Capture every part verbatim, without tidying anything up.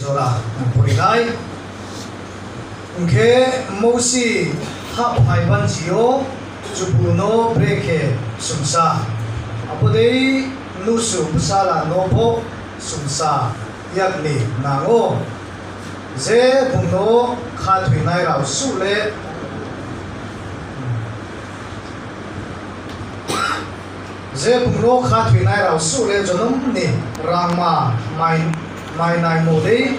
Jora purinai. Hwnkhe Mousi hap hai banchio chubuno brekhe sumsa. Abodei nusu bwsala no bo sumsa yakni nango. Je bungno kha thwinai rao su le Je bungno kha thwinai rao su le jonomni rangma mai, mai naimo dei.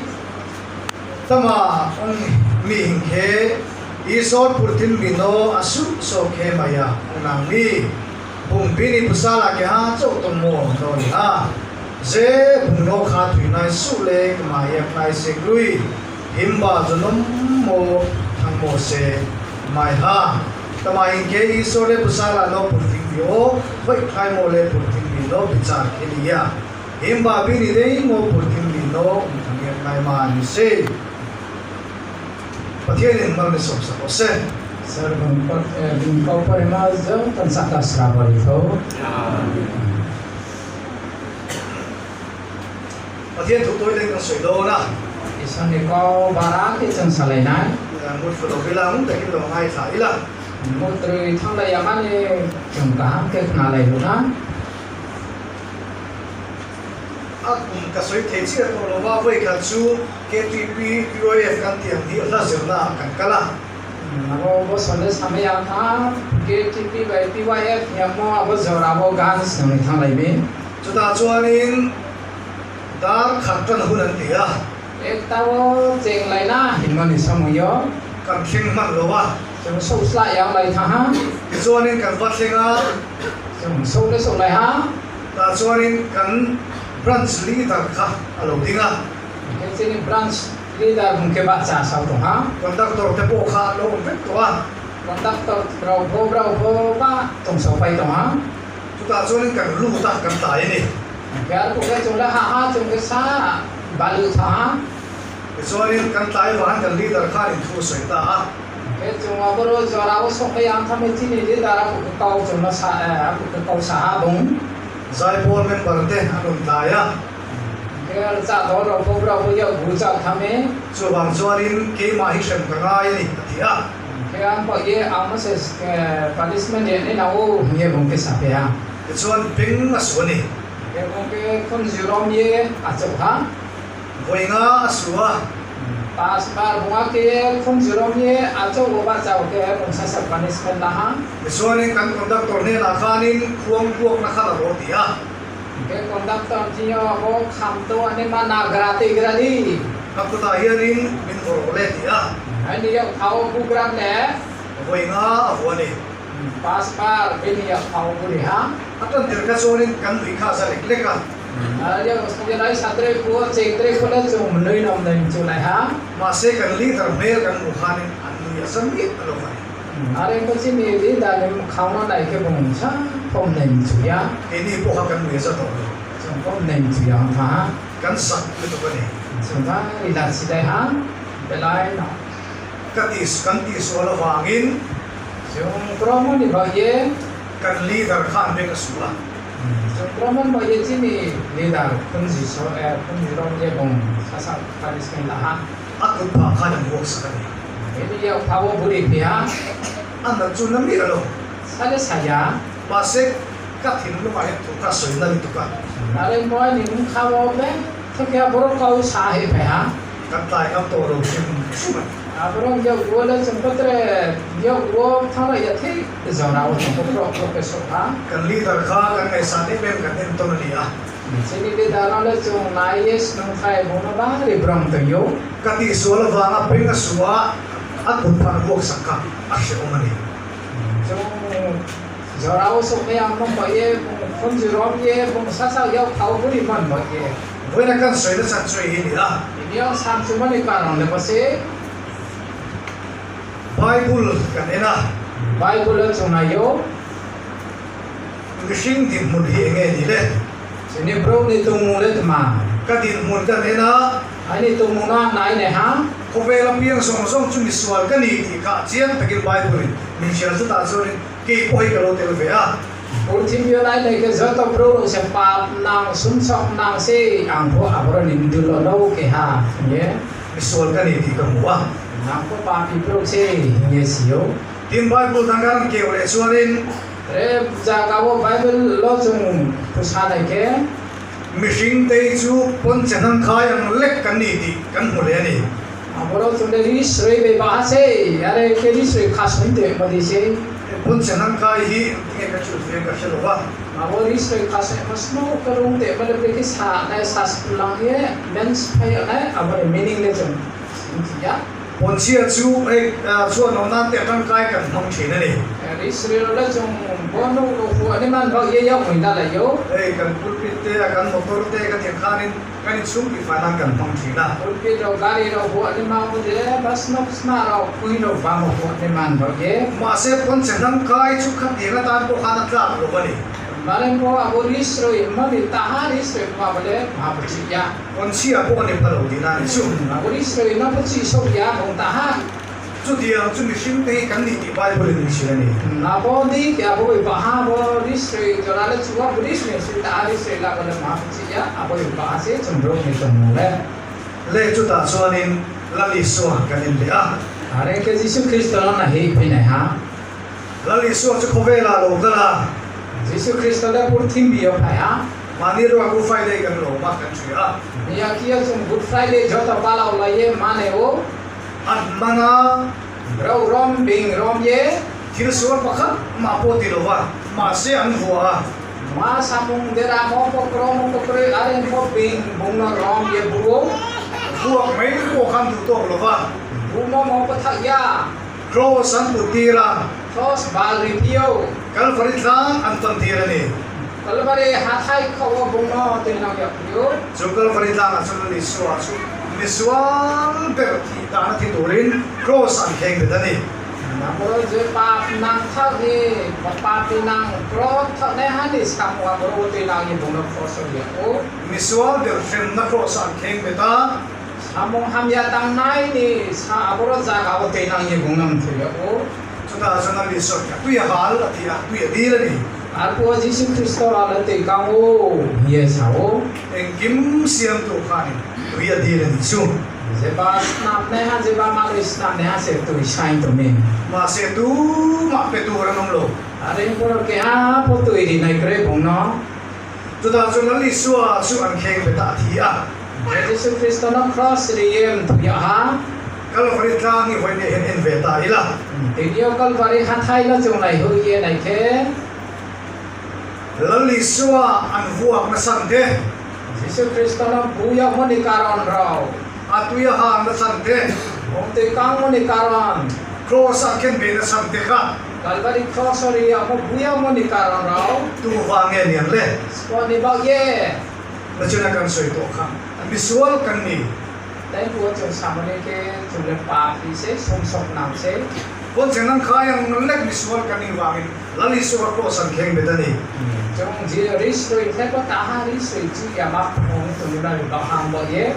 Tama wng mi hinkhe Isor purthimbi no asuk so khe maya wngnang mi. Bung bini bwsala keha chok tongmo no ha. Je bungno kha thwinai su le kma yaknai se kwrwi. Himba jonomo thangmo se mai ha. Tama hinkhe Isor le bwsala no purthimbi o, bai khlaimo le purthimbi no bichar khe liya. Himba bini dei mo purthimbi no wngthang yaknai ma ni se. Pathian ni mal ni somsa ko se. Sir, bini kok, eh, bini kok pore ma jang tan saka srabari tho. Pathian thu toi leng soi do na. Isor ni kok bara khe chwng salai nai. Mut phulo bilang, tei kilo ngai kha ila. Mutrwi thanglai yamani chwng kaham khe khna lai rwna. Ak kasoi thei chi to lo ba bai kha chu K T P, P Y F kan tiang di la zirna kan kala. Abo bo sole samaya kha, K T P bai P Y F yamo abo jora bo gan swnwi thanglai bi. Chuta chuanin dar khattan hunan tiya. Ekta o cheng laina hinmani samuyo. Kan kheng man lo wa. Chwng sok sla yang lai tha ha. Chuanin kan bat lenga. Chwng sok le sok lai ha. Ta chuanin kan branch leader kha alo dinga. Ke chini branch leader hwnkhe ba cha sao tong ha. Conductor te bo kha lo bek to wa. Conductor rok bo brao bo ba tong sao pai tong ha. Chuta chuanin kan lu ta kan tai ni. Ke ar ko ke chwng le ha ha chwng ke sa balu tha ha. Chuanin kan tlai bahan kan leader kha ni thu soi ta. Ke chwng aboro jora o sok yang thame chini leader aku ke kau chwng no sa, eh, aku ke kau sa ha bung. Jai bol member te anun ta ya. Ke cha dol rok bo brao bo ya gu cha thame. Chubang chuanin ke ma hi sem ka ngai ni ti ya. Ke ang ko ye ang ma se, eh, punishment ye ni na o ye bung ke sa pe ya. Chuan ping a suani. Ke bung ke khun jirom ye achok ha. Boinga asua. Pas bar bunga ke khum jirom ye achok bo ba chao ke bung sa sa punishment na ha. Suani kan conductor ne na khanin khuang kuak na khala ro tia. Ke conductor tiyo bo kham to ani ma na gra te gra di. Aku ta hianin min bor ole tia. Ani yo khao bugram ne. Boinga ahuani. Pas bar bini ya phao buri ha. Atan tirka sorin kan dui kha sa lek lek ka. Ayo, sagi lai satre ko, chek tre ko le chum nui nom nui chum lai ha. Ma se kan li tar mer kan mu khanin an nui asam ni alo khanin. Are ko chini li da nem khao no nai ke bung sa pom nem chu ya. Ini po ha kan mu ya sa to. Chum pom nem chu ya ha. Kan sak ni to kani. Chum ba ila si dai ha. Belai no. Ka ti, kan ti sual avangin. Chwng Promo ni bagwi. Kan leader khan bek a sua. Chwng Promo ni bagwi chini leader Khunji so, eh, Khunji rom je bung sasa panis kan laha. A kut pha khan ang buak sakani. Ini ya phawo buri pia. An na chu na mi alo. Sale saya. Masek. Ka thim no ma he tuka soi na ni tuka. Nare moi ni mung kha bo be, thokya borok kau sa he phe ha. Kan tai kam to ro sim sumai. Aborok yo wo le chum patre yo wo thang ya thi jora wo chum patre ke so ha. Kan leader kha kan ngai sa ni bem kan den to ni a. Chini leader no le chum nai yes nung khai bo no ba ri brom to yo. Ka ti sual va na ping a sua a kun pan wok sakka a se o mani. Chum Jorao sokhe ang no bai ye, bung khunju rom ye, bung sasa yao phao buri man bai ye. Buina kan soina san soi hini la. Ini ang san sumani karon le pase. Bible kan ena. Bible le chunai yo. Ngising din mun hi enge ni le. Chini bro ni tungmung le tma. Ka din mun kan ena. Ani tungmung na nai ne ha. Khobe la piang song song chumi sual kan ni ti ka chiang takin Bible ni. Min sial ta chori. Kei poi ka lo tel ve a. Purthimbi o nai nai khe joto brouh rok se pap nang, sumsok nang se, ang pho aborok ni bwdwlo no keha hwnwi. Iswar kani di kamu wa. Nang pho papi brouh se hwnwi sio. Tin Bible dangar ke ore suarin. Re jaga o Bible lo chwng phusa nai khe. Mising tei chu pon chenang khai ang lek kan ni di kan hmu le ni. Aborok chwngde ri srwi bai baha se, are khe ri srwi khasni de madi se. Pon chenang khai hi nge ka chu se ka se lo ba. Abo ri srwi khasni masno ka rung de male bre khe sa nai sa spulang ye mens phai nai abo meaning le chwng. Sing ya. Ponsia chu, eh, ah, chuan nona te kan kai kan hmang thina ni. Ri sri role chung bono ko ani man ba ye ya mui da la yo. Eh, kan pulpit te, kan motor te, kan te khanin, kan chung ki fana kan hmang thina. Pulpit ro gari ro bo ani ma mo je bas nok sna ro kui ro ba mo ko ani man ba ye. Ma se pon se nang kai chu khat ye na tan ko khana tla ro ba ni. Malen ko abo ri sri ma ni ta ha ri sri ma bale ma ba chi ya. Ponsia bo ni phalo di na ni chu. Abo ri sri na bo chi sok ya bong ta ha. Chuti ang chu ni sim te kan ni ti Bible ni si ni. Abo di kya bo bai baha bo ri sri jora le chu bo ri sri si ta ri sri la ko le ma chi ya abo bai baha se chum ro ni chum le. Le chu ta chuan in la li suan kan in le a. Are ke Jisu Kristo na hei phi nai ha. Lal Isua chu khawvela lo kala. Jisu Kristo le purthimbi o phai ha. Mani ruwa Good Friday kan lo mak kan chui ha. Miya kiya chung Good Friday jota palau la ye mane o. An mana. Brau rom bing rom ye. Thil suwa pakhat ma po ti lo wa. Ma se an vua ha. Ma samung dera mo pokro mo pokro are mo bing bung no rom ye buo. Buak mai ko kan du tok lo wa. Bu mo mo pathak ya. Cross an putira. Cross bal ripio. Calvary tlang an tan tirani. Calvary hathai kho bungno twi nang yak pio. Chu Calvary tlang a chu ni sua chu. Ni sual ber thi ta na thi turin cross an kheng de dani. Nabo je pap nang thak ni, pap ni nang cross thak ne hani samu abro twi nang ni bungno cross ya o. Ni sual ber threm na cross an kheng de ta. Samung hamya tangnai ni sa aboro jaga o twi nang ye bung nang thwi ya o. Chuta chana ni sok ya twi ya hal a ti ya twi ya di la ni. Arphuh o Jisu Khristo rale twi kang o ye sa o. Engkim siam tu kha ni twi ya di la ni chu. Jeba snam ne ha jeba malwi snam ne ha se twi sai to min. Ma se tu ma pe tu ra nom lo. Are poro keha pho twi ri nai kre bung no. Chuta chu Lal Isua chu an kheng be ta thi a. Jisu Kristo no cross ri em thu ya ha. Calvary tlang ni hoi ne hen en ve ta ila. Tini o Calvary hathai no chung nai hu ye nai khe. Lal Isua an vuak na san de. Jisu Kristo no bu ya mo ni karon rao. Atuya ha na san de. Bong twi kang mo ni karon. Cross a khen be na san de kha. Calvary cross ori ya mo bu ya mo ni karon rao. Tu va nge ni le. Sponi bak ye. Na chuna kan soi to kha. Misual kan ni. Tai bu chung samani ke chung le pa pi se sum sok nang se. Bon se nang kha yang lek misual kan ni va nge. Lal Isua ko san kheng betani. Chung ji ri sui khe ko ta ha ri sui chu ya ma phong tu ni ba ba ham bo ye.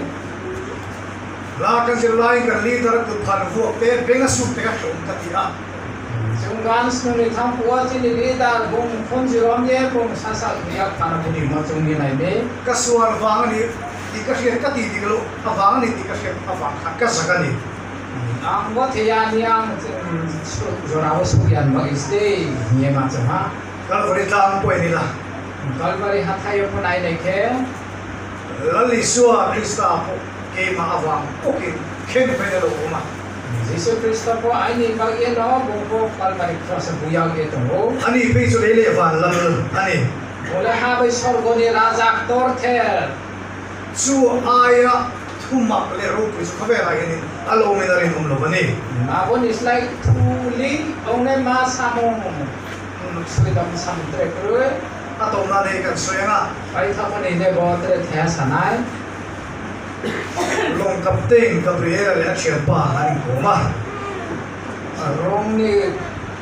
La kan je lai kan leader tu phan vuak te benga suk te ka thong ka ti a. Chung gan snu ni tham puwa chi ni leader bung phun ji rom ye bung sa sa ya phan bu ni mo chung ni nai me. Ka suan vang ni ti ka hriat ka ti ti ka lo a vang ni ti ka hriat a vang khat ka sa ka ni. Ang bo theya ni ang, um, su-, jora o sugyan ba iste, niye ma chama. Calvary tlang poi ni la. Calvary hathai o pho nai nai khe. Lal Isua Krista pho keima awang pho ke khen phe lo ma. Jisu Krista pho aini bagwi no bo pho Calvary cross o buyang ye tongo. Ani phe chu le le van lal ani. Bole ha bai sorgo ni raja ktor ther. Chu aya thumak le ro pui chu khabe rai ni alo me darin um lo bani. Abo ni slai thuli ongnai ma samung. Sui dam sam tre kroi. A to na de kan sui na. Pai tha bani ne bo tre thya sanai. Long kapteng Gabriel le a chian pa ani koma. Rong ni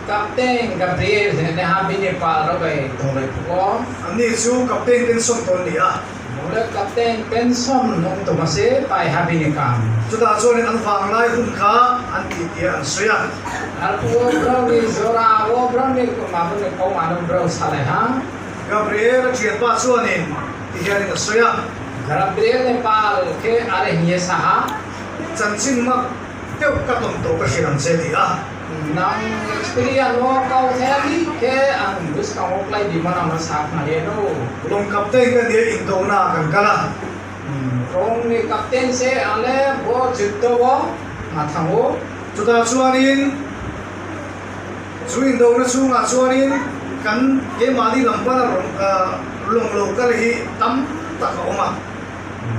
kapteng Gabriel ne ha bini pa ro bai tong lai ko. Ani chu kapteng ten som ton ni a. Mo Ule kapten pension nung tongma se pai ha bini kam. Chuta chuan in an vanglai hun kha an titi an suya. Arphuh o borok ni jora o borok ni mabo ni kok ano borok salai ha. Gabriel thiatpa chuan in tihian in suya. Gabriel ni pal khe are hiye sa ha. Chanchin mak teu ka ton to ka hiran se ti a. Nang experience no kau thayali khe ang bwskango klai bima nang no sak na ye no. Longkap tei ka dia indona kan kala. Hmm, rong ni captain se ale bo jitto bo mathango. Chuta chuanin chu indona chunga chuanin kan ke mali lampana rong, ah, long lo kal hi tam tak a oma.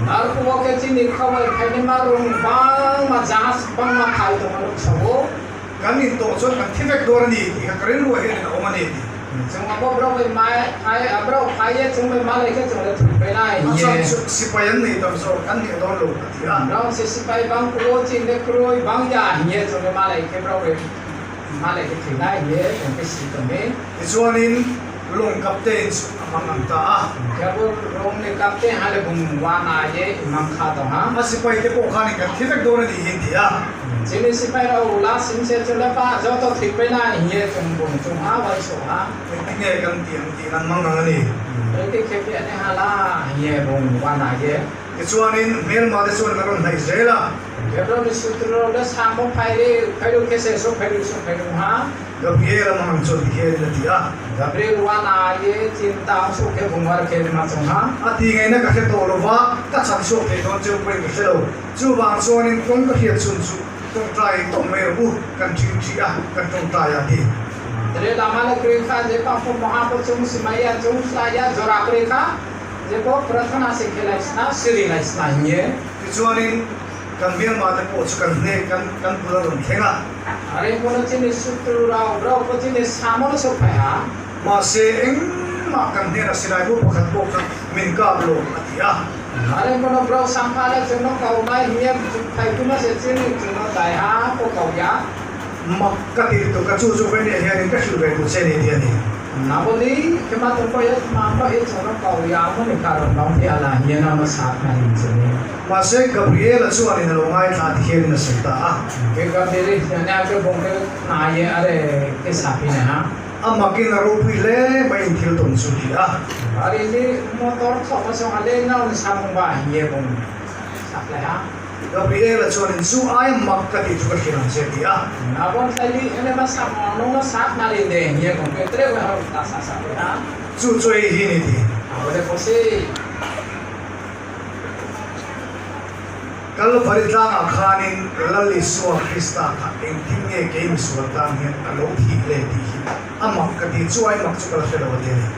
Narkubo khe chini khawai phainai ma rong bangma jahaj bangma phai tongma rok sago. Kami to chon kan thibek dor ni, ka karen ruwa he na oma ni. Chwng abo borok bai mai, phai, aborok phai ye chwng bai malai khe chwng le thwi pai nai. Acha ye. Sipai an ni tam so kan ni dor lo ka thia. Borok se sipai bang kuo chini le kroi bang ya hiye chwng le malai khe borok bai malai khe thwi nai hiye chwng khe si tong ni. Ichuanin long captain amang ang ta a. Khe bo rong ni captain hale bung wana ye imang kha tong ha. A sipai te po kha ni ka thibek dor ni hin thia. Chini sipai rok ula sim se chwle pa joto thik pai na hiye chwng bung chwng ha bai so ha. Nge kan ti ang ti kan mang nang ani. Rete khe pi ani hala hiye bung wana ye. Kechuanin hmel ma te chuan kan rawn hnaih zel a. Gabriel ni sutro le samo phai re, phai ru khe se so phai ru so phai ru ha. Gabriel a mang chon ti khe na ti a. Gabriel wana ye chinta so khe bung war khe ma chong ha. A ti ngai na ka khe to lo va, ka chan so khe don che pai ka khe lo. Chu bang chuanin kong ka hiat chun chu. Tongtrai tongmai rwgo kan thik thik a kan tongtrai a di. Tre lama le kwrwi kha je papo mahapo chwng swmai ya chwng swlai ya jora kwrwi kha je bo prathana se khelai sna siri lai sna hiye. Tichuanin kan biang ma te po chu kan hne kan kan pula rong thenga. Are kono chini sutru rao brao ko chini samono so phai ha. Mase engma kan hne na sinai bo pakhat bo kha min ka lo atia. Are kono brao sampha le chwngno kaunai hiye phai kuma se chini chwngno dai ha ko kauya. Mak ka ti tu ka chu chu bai ne hiya ni ka chu bai tu se ni hiya ni. Naboli kema to ko ye ma ko ye chwngno kauya mo ni karon bang phi ala hiye na ma sat na hin chini. Mase Gabriel chu ani na lo ngai tha ti hiya ni na senta a. Ke Gabriel hiya ni a ke bong ke na ye are ke sapi na ha. A mak in a ropui le bai in thil tong chu ti a. Ari ni motor thok ma song ale na un samung ba hiye bong. Saplai ha. Gabriel a chuan in chu ai mak ka ti chu ka thil ang che ti a. Na bon sai li ene ma samung no na sat na ri de hiye bong ke tre ba ha ta sa sa ha. Chu chu ei hi ni ti. Abo de ko se. Kalvari tlangah khanin Lal Isua Krista kha engtin nge kei misual tang hian a lo thih le tih hi a mak ka ti chu ai mak chu ka la hre lo a ti a ni.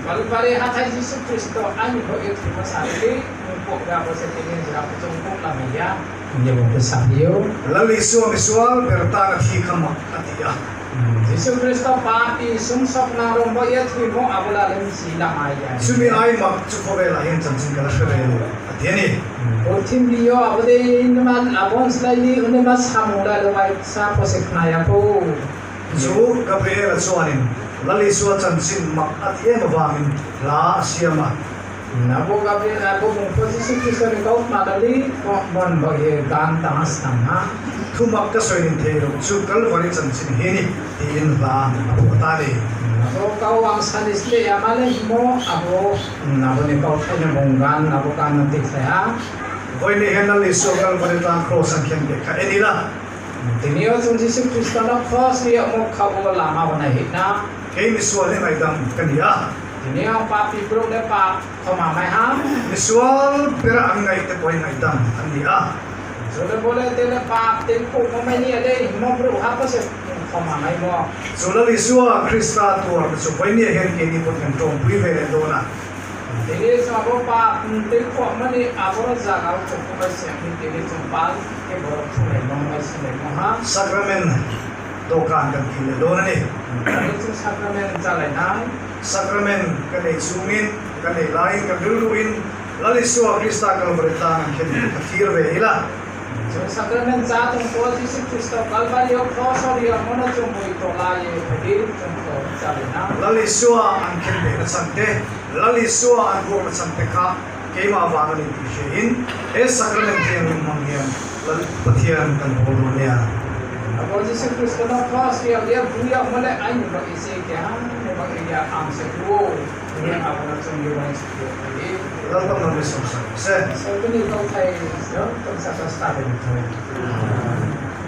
Kalvari hathai Jisu Kristo ani kho ek thima sa ri ni kok ga bo se tini jira ko chung kok la mai ya. Nge bo ko sa rio. Lal Isua misual ber tang a thi kha mak a ti a. Jisu Kristo papi sumsok nang rong bo ye thwimo abo la lem si la mai ya. Chumi ai mak chu kho ve la hian chanchin ka la hre ve lo. Atiani. Purthimbi yo abode inma abon slai ni unema samung la lo bai sa pose khna ya ko. Chu Gabriel a chuanin Lal Isua chanchin mak ati em avangin la a siam a. Nabo Gabriel abo bung pho Jisu Kristo ni kok ma dali kok bon bo ye gan tang a sang ha. Thumak ka soirin thei rok chu Kalvari chanchin hi ni tiin la a phu ta ni. Nabo kau ang sani sle ya male mo abo nabo ni kau thaina bung gan nabo gan na tik ha. Voini henal Isua Kalvari ta cross ang khen ke kha enila. Tini o chung Jisu Kristo no cross ri mo kha bo lama bo nai hina. Kei misual ni ngaidam kania. Tini o papi bro le pap khoma mai ha. Misual bera ang ngai te poi ngaidam kania. Jole bole tele pap te ko mo mai ni ade mo bro ha ko se khoma mai mo. Jole Isua Krista tuar chu poi ni hen ke ni pon kan tong pui ve le dona. Tini sabo pa, mm, tei khokmani aboro jaga o chukuma siyakni tini chwng pal khe borok thumlaimung bai swlaimung ha. Sacrament dokan kan kile donani. Tini chwng sacrament chalainai. Sacrament kanei chungin, kanei lain, kan rilruin, Lal Isua Krista Kalvari ta nang khe kathir ve ila. Chwng sacrament cha tong po Jisu Kristo Kalvari o cross o ri o mono chwng bui tola ye phadi chwng to chalaina. Lal Isua ang khe be na chang te. Lal Isua an buak na chan te kha, Keima bangni pisehin, e sacrament yang mangyan, lalu patian kan bodonya. Abo Jisu Kristo no first ya dia buya mole aini ba isi ke ha, ba ya am se duo, ni abo na chung yo ba isi ke. Lalu kan mangni samsa se. Sotuni kau thai, yo, kau sa kau sa.